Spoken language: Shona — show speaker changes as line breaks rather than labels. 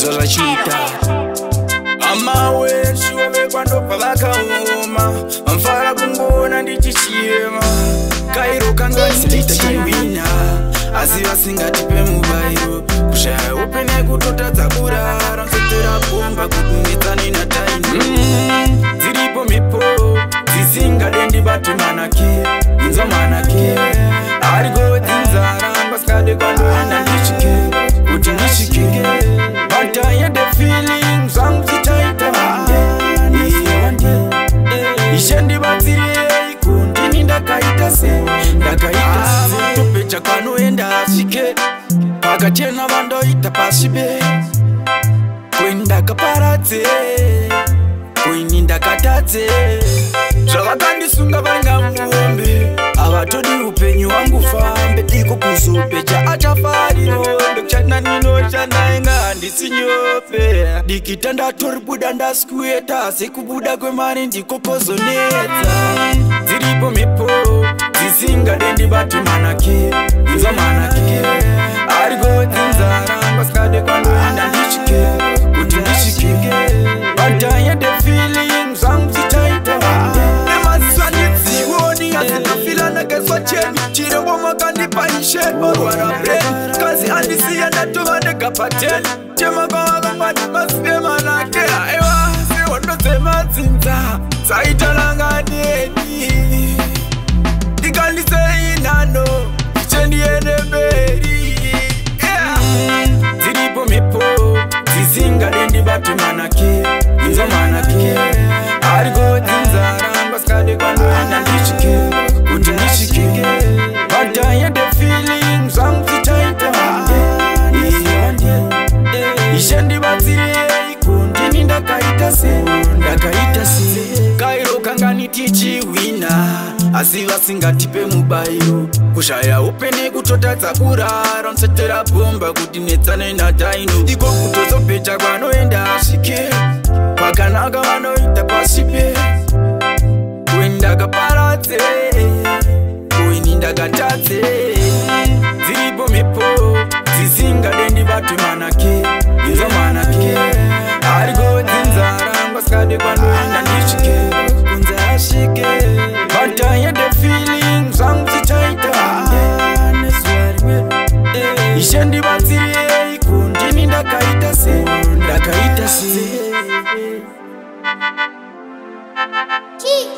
Ndozvachiita.
Amawe chiomekwa ndobva vakaoma, vamfara kungoona ndichichema. Kairo kanga ndichiwina, asi vasingatipe mubairo. Kushaya upe nekutotadza kurara, nsetera bhomba kukunetsani nataini. Dziripo mhepo dzisingade ndibate manake, inzwa manake. Ariko dzinzara vasikade kwandoenda ndisvike, kuti ndisvike. But I had the feeling zvangu zvichaita one day, one day. Ishe ndibatsireiko, ndini ndakaita se, ndakaita se. Topecha kwanoenda asvike, pakachena vandoita pasvibe. Kweni ndakaparadze, kweni ndakatadze. Zvavakandisunga varingamuombe, havatodi upenyu hwangu fambe. Diko kuzopecha achafariro, ndokushanda ninoshanda inga handisi nyope. Dikita ndatoribuda ndasikueta, asi kubuda kwemari ndiko kozonetsa. Dziripo mhepo dzisingade ndibate manake, inzwa manake. Ariko dzinzara vasikade kwandoenda ndisvike, kuti ndisvike. But I had the feeling zvangu zvichaita one day.
Nemaziso andidzioni, asi ndafila ndakaiswa cheni. Chirembo makandipa ishe, orwara brain. Kazi andisiya ndatova ndega pateni. Chema kwavakangwati masiye manake. Aiwa, sehondo dzemadzinza dzaitananganeni. Ndikandisei nhano, ichendiende mberi. Yeah.
Dziripo mhepo dzisingade ndibate manake, inzwa manake. Ariko dzinzara vasikade kwandoenda ndisvike, kuti ndisvike. But I had the feeling zvangu zvichaita one day, one day. Ishe ndibatsireiko, ndini ndakaita se, ndakaita se. Kairo kangani tichiwina, asi vasingatipe mubairo. Kushaya upe nekutotadza kurara, nsetera bhomba kuti netsane nataino. Iko kutozopecha kwanoenda asvike, pakanaka vanoita pasipe. Kweni ndakaparadze, kweni ndakatadze. Dziripo mhepo dzisingade ndibate manake, inzwa manake. Ariko dzinzara vasikade kwandoenda ndisvike, kunze asvike. But I had the feeling zvangu zvichaita one day. Ishe ndibatsireiko, ndini ndakaita se, ndakaita se.
Chi.